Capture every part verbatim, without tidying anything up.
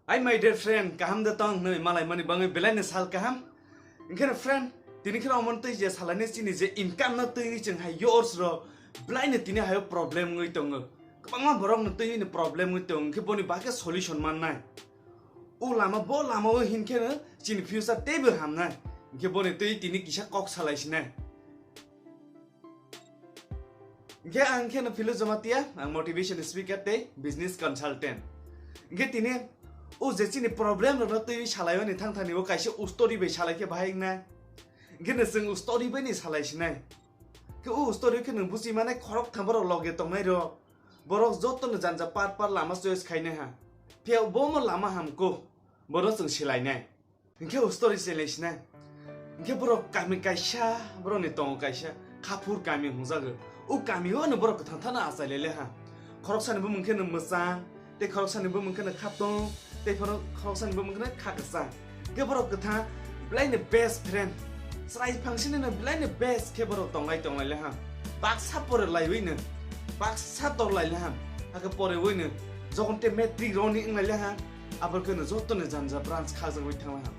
Hi my dear friend, kaham de tong nai malai mani bangwi belai ni sal kaham. Inkhe friend, tini kheno omo twi je salani chini je income no twi chwng hai yours ro belai ni tini hayo problem ngwi tongo. Kwbangma borok no twi ni problem ngwi tongo, inkhe boni bagwi solution mannai. O lama bo lama o hinkhe no chini future teibo hamnai. Inkhe boni twi tini kisa kok salai sinai. Inkhe ang khe no Philo Jamatia, ang motivation speaker tei business consultant. Inkhe tini o je chini problem rok no twi salai mani thang thani o kaisa o story bai salai khe bahai wngnai. Inkhe no chwng o story bai ni salai sinai. Khe o story khe no buji mane khorok thang borok loge tongnai rok. Borok joto no janja par par lama choice khainai ha. Phiya bo mo lama hamko. Bono chwng silainai. Hinkhe o story se lesinai. Hinkhe borok kami kaisa, borokni tongo kaisa, Khaphur kami hwnjago. O kami o no borok kwthang thana achai lele ha. Khoroksani bumung khe no Mwchang, tei khoroksani bumung khe no Khatong, tei khoro-, khoroksani bumung khe no Kha Kwchang. Hinkhe borok kwthang belai ni best friend. Chwrai phangsini no belai ni best khe borok tonglai tonglai le ha. Baksa pore laiwi no, baksa tor lai le ha. Hakhe pore wi no, jokhon te matric roni wng lai le ha. Aboni khe no joto ni janja branch khajagwi thang lai ha.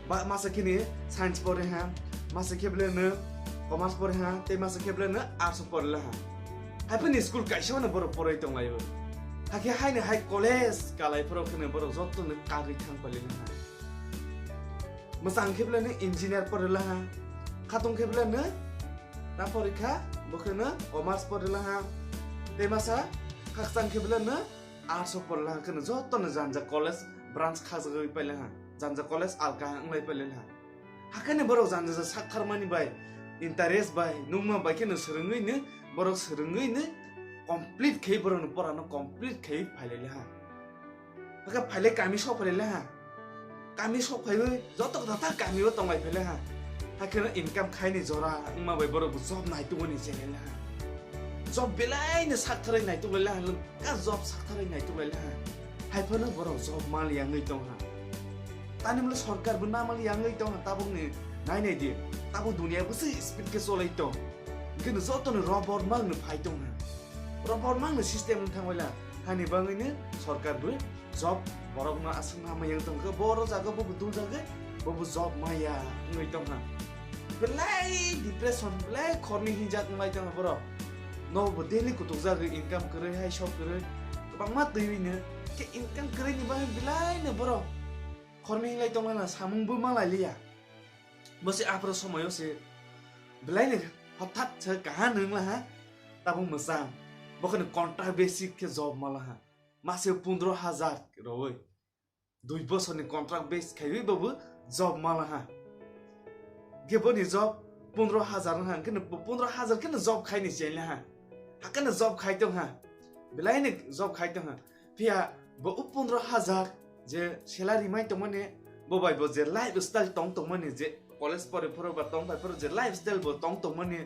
Ba masa khe ni science pore ha, masa khe bele no commerce pore ha, tei masa khe bele no arts pore la ha. Hai phani school kaisa no borok poroi tong lai o. Hakhe hai ni hai college kalai phoro khe no borok joto no kagwi thang pali la ha. Mwchang khe bele no engineer pore la ha. Khatong khe bele no ta pore kha, bo khe no commerce pore la ha. Tei masa Kha Kwchang khe bele no arts o porla khe no joto no janja college branch khajagwi paila ha, janja college alka wng lai paila ha. Hakhe ni borok janja ja sak tharmani bai, interest bai, nukma bai khe no swrwngwi no, borok swrwngwi no complete khai borok no pora no complete khai phai lai ha. Hakhe phai lai kami sok phai lai ha. Kami sok phaiwi joto kwthar kami o tong lai phai lai ha. Hakhe no income khai ni jora wngma bai borok bo job nai tongmani cheng lai ha. Job belai no sak tharwi nai tong lai ha. Ka job sak tharwi nai tong lai ha. Hai phano borok job mal yangwi tong ha. Tani mle sorkar bo na mal yangwi tong ha, tabuk ni nai nai di. Tabuk dunia bo se speed khe cholai tong. Hingke no joto no robot mang no phai tong ha. Robot mang no system wng thang lai la. Hani bangwi no sorkar bo job borok no aswk ma yang tong khe, boro jaga bo bo dul jaga bo bo job maya wngwi tong ha. Belai depression, belai khorni hinjak wng lai tong ha borok. No bo daily kutuk jagwi income kwrwi hai sok kwrwi kwbangma twiwi no. Khe income kwrwi ni bagwi belai no borok khorni hinlai tong lai na samung bo ma lai liya. Bo se aphro somoyo se belai no hothat se kaha nung la ha. Tabuk mwchang. Bo khe no contract basic khe job ma la ha. Mase pondro hajar rowi. Dui bosor ni contract base khaiwi babu job ma la ha. Ge boni job pondro hajar wng ha, hwnkhe no pondro hajar khe no job khai ni cheng la ha. Hakhe no job khai tong ha. Belai no job khai tong ha. Phiya bo o pondro hajar je salary mai tong mani, bo bai bo je lifestyle tong tong mani je college pore phoro ba tong pai phoro je lifestyle bo tong tong mani,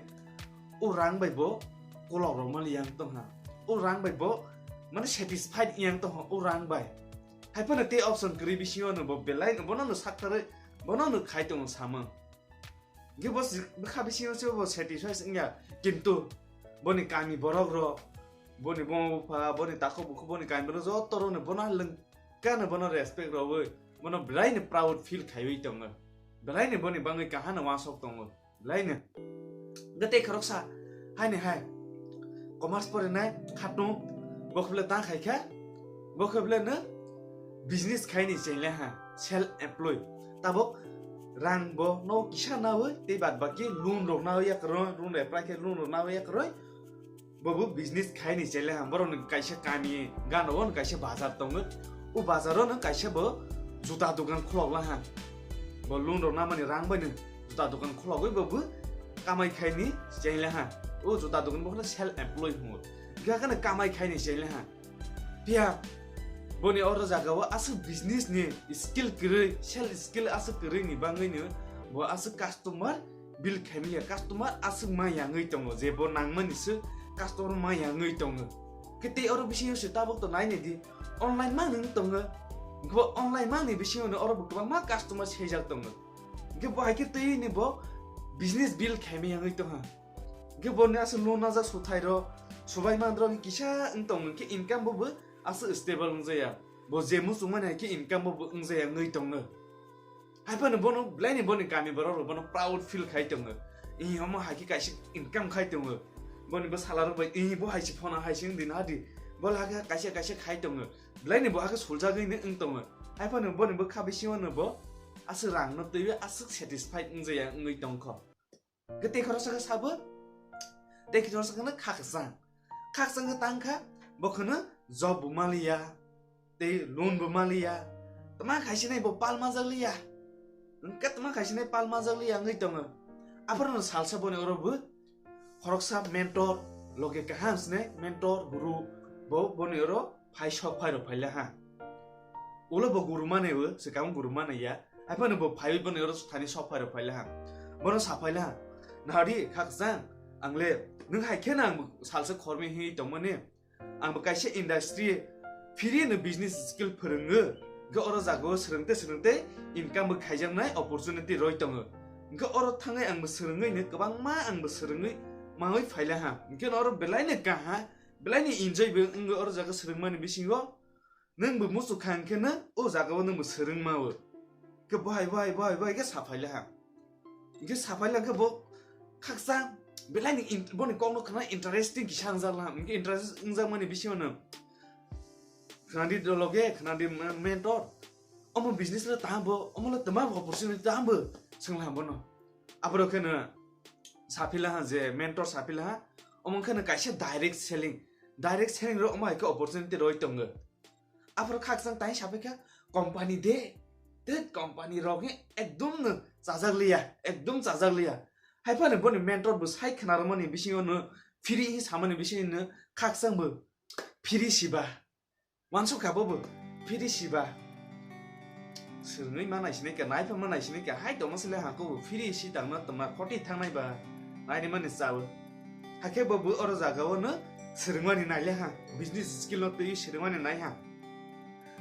o rang bai bo kolok rok mani yang tong ha. O rang bai bo mane satisfied yang tong ha o rang bai. Hai phano tei option kwrwi bisingo no bo belai no bono no sak tharwi bono no khai tongo samung. Ge bo si-, bwkha bisingo se bo satisfied wngya, kintu boni kami borok rok, boni buma bupha, boni takhuk bukhuk, boni kami borok joto rok no bono lwng kano bono respect rogwi, bono belai no proud feel khaiwi tongo, belai no boni bangwi kaha no uansuk tongo. Belai no. Hwnkhe tei khoroksa haini hai commerce porinai khatno bo khe bwle ta khai kha, bo khe bwle no business khai ni cheng le ha, self employ. Tabuk rang bo no kisa nawi tei bad baki loan rok nawi yakarwi, loan rok apply khe loan rok nawi yakarwi. Bo bo business khai ni cheng le ha, borok ni kaisa kami gana o kaisa bazar tongo, o bazar o no kaisa bo juta dogan khulok la ha. Bo loan rok namani rang bai no juta dogan khulogwi bo bo kamai khai ni cheng le ha. O juta dogan bo kheno self employ hwngo. Hingkha kheno kamai khai ni cheng le ha. Phiya boni oro jaga o aswk business ni skill kwrwi, self skill aswk kwrwi ni bangwi no bo aswk customer build khaimaya, customer aswk ma yangwi tongo, je bo nangmani se customer ma yangwi tongo. Khe tei oro bisingo se tabuk to nai nai di, online mang wng tongo. Hwnkhe bo online mang ni bisingo no oro bo kwbangma customer sejak tongo. Hwnkhe bo hai khe twi ni bo business build khaimaya wngwi tongha. Hwnkhe bo ni aswk loan najak suthai rok, subai man rok kisa wng tongo, hwnkhe income bo bo aswk stable wng jaya. Bo je muchungmani hai khe income bo wngjakya wngwi tongo. Haiphano bono belaini boni kami borok rok bono proud feel khai tongo. Ih, omo hai khe kaisa income khai tongo. Boni bo sala rok bai, ih, bo hai se phone hai se wngdi na di. Bo lage kaisa kaisa khai tongo. Belaini bo hakhe suljagwi no wng tongo. Haiphano boni bo kha bisingo no bo aswk rang no twiwi aswk satisfied wngjakya wngwi tongkho. Khe tei khoroksa khe sabo, tei khoroksa khe no kha kwchang. Kha kwchang khe tang kha, bo kheno job bo maliya, tei loan bo maliya. Tma khaisinai bo pal majak liya. Hwnkhe tma khaisinai pal majak liya wngwi tongo. Aphuru no salsa boni oro bo khoroksa mentor, loge kaham sinai mentor, guru bo boni oro phai sok phai rok phaila ha. Ulo bo guru mane o, se kaung guru mane ya. Haiphano bo phaiwi boni oro thani sok phai rok phaila ha. Bono sa phaila ha. Nahadi kha kwchang, ang le nwng hai khe nang salsa khormi hi tongmani. Ang bo kaisa industry free no business skill phwrwngo. Hwnkhe oro jagao swrwngte swrwngte income bo khaijaknai opportunity roi tongo. Hwnkhe oro thangwi ang bo swrwngwi no kwbangma ang bo swrwngwi mawi phaila ha. Hwnkhe oro belai no kaha, belai no enjoy bo wngwi oro jaga swrwngmani bisingo. Nwng bo muchuk kha hwnkhe no o jaga o nwng bo swrwngma o. Khe bohai, bohai, bohai, bohai khe sa phaila ha. Hwnkhe sa phaila hwnkhe bo khaksa belai ni int-, boni kok no khna interesting kisa wngjakla ha. Hwnkhe interest wngjakmani bisingo no khna di loge, khna di ma-, mentor. Omo business le tamo bo, omo le tma opportunity tamo bo swngla ha bono. Aboro khe no sa phaila ha je mentor sa phaila ha. Omo khe no kaisa direct selling. Direct selling ro omo hai khe opportunity roi tongo. Aphuru khakchang tai sapai kha company de, te company rok ni ekdom no chajak liya, ekdom chajak liya. Haiphano boni mentor bo sai khna rwmani bisingo no free hi samani bisingo no khakchang bo free siba. Wansuk kha bo bo free siba. Swrwngwi ma naisinai kha, naipha ma naisinai kha, hai tongma sile hako bo free si tangma tongma khoti thangnai ba naini mani chawi. Hakhe bo bo oro jaga o no swrwngmani naile ha, business skill no twi swrwngmani nai ha.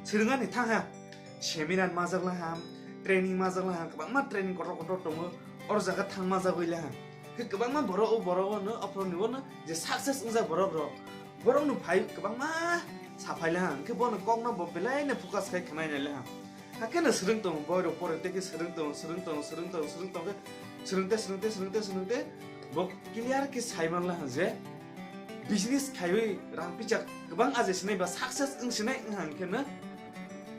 Swrwngmani thang ha, seminar majak la ha, training majak la ha, kwbangma training kotor kotor tongo, oro jaga thang majak oi le ha. Khe kwbangma borok o borok o no, aphuru ni o no je success wngjak borok rok, borok no phai kwbangma sa phai le ha, hwnkhe bono kok no bo belai no focus khai khwnai nai le ha. Hakhe no swrwng tongo, boy rok pore tei khe swrwng tongo, swrwng tongo, swrwng tongo, swrwng tongo khe swrwng te, swrwng te, swrwng te, swrwng te, bo clear khe sai man la ha je business khaiwi rang pichak kwbang aje sinai ba success wng sinai wng hang khe no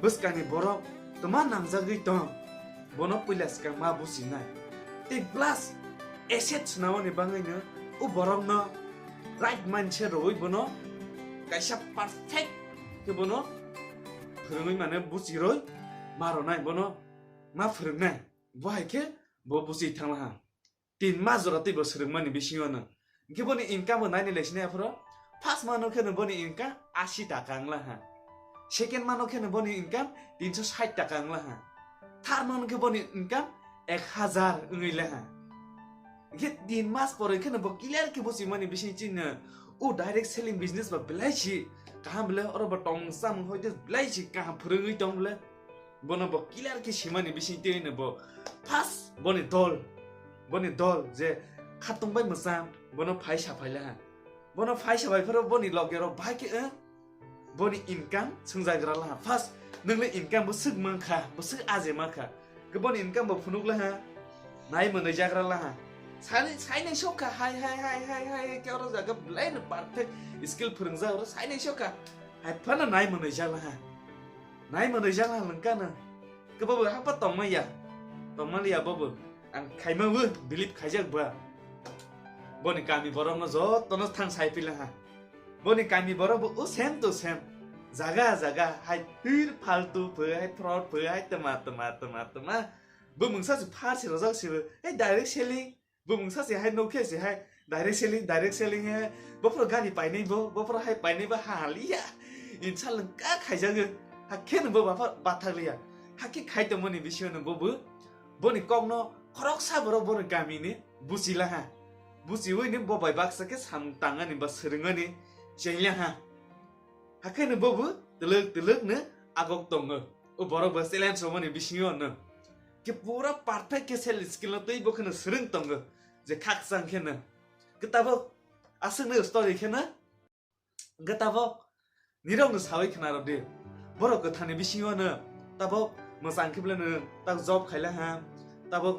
bwskang ni borok tma nangjagwi tong, bono puila swkang ma businai. Tei plus asset swnamani bangwi no o borok no right mindset rwui bono kaisa perfect khe bono phwrwngwi mane buchiroi ma rwnai, bono ma phwrwngnai. Bo hai khe bo buchi thangla ha. Tin mas jora tei bo swrwngmani bisingo no. Hwnkhe boni income bo naini lai sinai aphuru. First mano khe no boni income asi taka wngla ha. Second mano khe no boni income tinso sait taka wngla ha. Third mano khe boni income ek hazar wngwi le ha. Hwnkhe tin mas pore khe no bo clear khe buchimani bising chini no. O direct selling business ba belai si kaham le, oro bo tong samung hoite belai si kaham phwrwngwi tong le. Bono bo clear khe simani bising twi no bo first boni dol, boni dol je khatungbai mwchang bono phai sa phai laha. Bono phai sa phai pharo boni loge rok bahai khe, eh, boni income swngjagra laha. First nwng le income bo swk mankha, bo swk aje mankha. Khe boni income bo phunuk laha. Nai mwnwi jagra laha. Sani, sainai sokha, hai, hai, hai, hai, hai, khe oro jaga belai no perfect skill phwrwngjak oro sainai sokha. Hai phano nai mwnwi jak laha. Nai mwnwi jak laha lwngkha no. Khe bobo hapa tongma ya. Tongma liya bobo. Ang khaima bo believe khaijak ba. Boni kami borok no joto no thang sai phi laha. Boni kami borok bo o same to same. Jaga jaga hai hir faltu phai, hai fraud phai, hai tma tma tma tma. Bo mungsa se phar se rojak se bo. Hai direct selling. Bo mungsa se hai nokhe se hai direct selling, direct selling he. Bo phoro gari painai bo, bo phoro hai painai bo ha liya. Insa lengka khaijago. Hakhe no bo bapha bathak liya. Hakhe khai tongmani bisingo no bo bo. Boni kok no khoroksa borok boni kami ni buchi laha. Buchiwi ni bo bai baksa khe samung tangani ba swrwngani chengya ha. Hakhe no bo bo twlwk twlwk no agok tongo. O borok bo challenge romani bisingo no. Khe pura perfect khe selling skill no twi bo kheno swrwng tongo. Je khakchang khe no. Khe tabok aswk no story khe no. Hwnkhe tabok nirok no sawi khna rw di. Borok kwthani bisingo no tabok mwchang khe belai no tak job khaila ha, tabok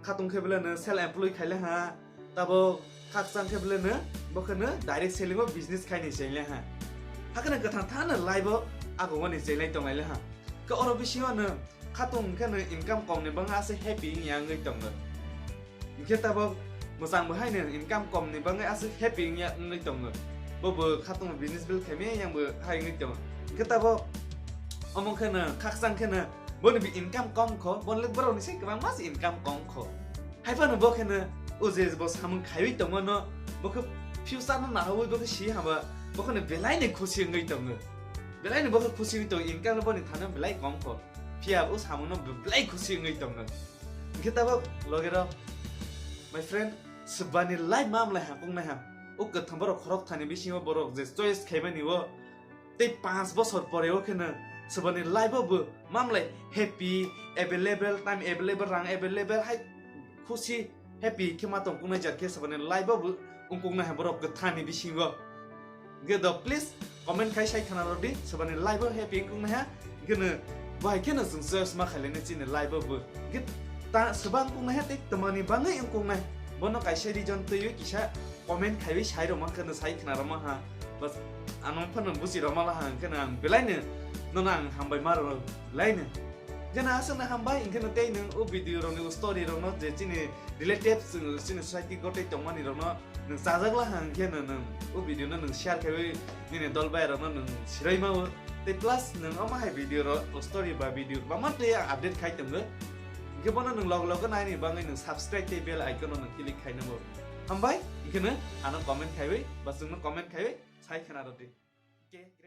khatung khe belai no self employee khaila ha, tabok khakchang khe belai no bo khe no direct selling o business khaini chaila ha. Hakhe no kwthang thano life o agogoni chailai tonglaila ha. Khe oro bisingo no khatung khe no income kom ni bangwi aswk happy wngya wngwi tongo. Hingkhe tabok mwchang bo haino income kom ni bangwi aswk happy wngya wngwi tongo. Bo bo khatung business build khaimaya yang bo hai wngwi tongo. Hingkhe tabok omo khe no khakchang khe no boni bi income kom kho, boni le borok ni sai kwbangma se income kom kho. Hai phano bo khe no o je bo samung khaiwi tongo no, bo khe future no nahawi bo khe si haba, bo khe no belai ni khusi wngwi tongo. Belai ni bo khe khusi wngwi tongo, income no boni thani belai kom kho. Phiya o samung no belai khusi wngwi tongo. Hingkhe tabok loge rok, my friend, swbani life ma mlai ha kung nai ha. O kwthang borok khorok thani bisingo borok je choice khaimani o tei panch bosor pore o kheno swbani life o bo ma mlai happy, available, time available, rang available, hai khusi happy khe ma tong kung nai jar khe swbani life o bo wng kung nai ha borok kwthani bisingo. Hingkhe do please comment khai sai khna rw di, swbani life o happy wng kung nai ha. Hingkhe no bo hai kheno chwng choice ma khailai nai chini life o bo. Hingkhe ta swba wng kung nai ha tei twmani bangwi wng kung nai, bono kaisa reason twiwi kisa comment khaiwi sai rw ma kheno sai khna rw ma ha. Bas ano phano buchi rw ma la ha, hingkhe no ang belai no nono ang hambai ma rw belai no. Hingkhe no aswk no hambai, hingkhe no tei nwng o video rok ni o story rok no je chini relatives, chini society gotei tongmani rok no nwng chajak la ha, hingkhe no nwng o video no nwng share khaiwi nini dol bai rok no nwng siroi ma o. Tei plus nwng omo hai video rok, o story ba video kwbangma tei ang update khai tongo. Hingkhe bono nwng log logo naini bangwi nwng subscribe tei bell icon no nwng click khai nango. Hambai, hingkhe no ano comment khaiwi ba chwngno comment khaiwi sai khna rw di. Hingkhe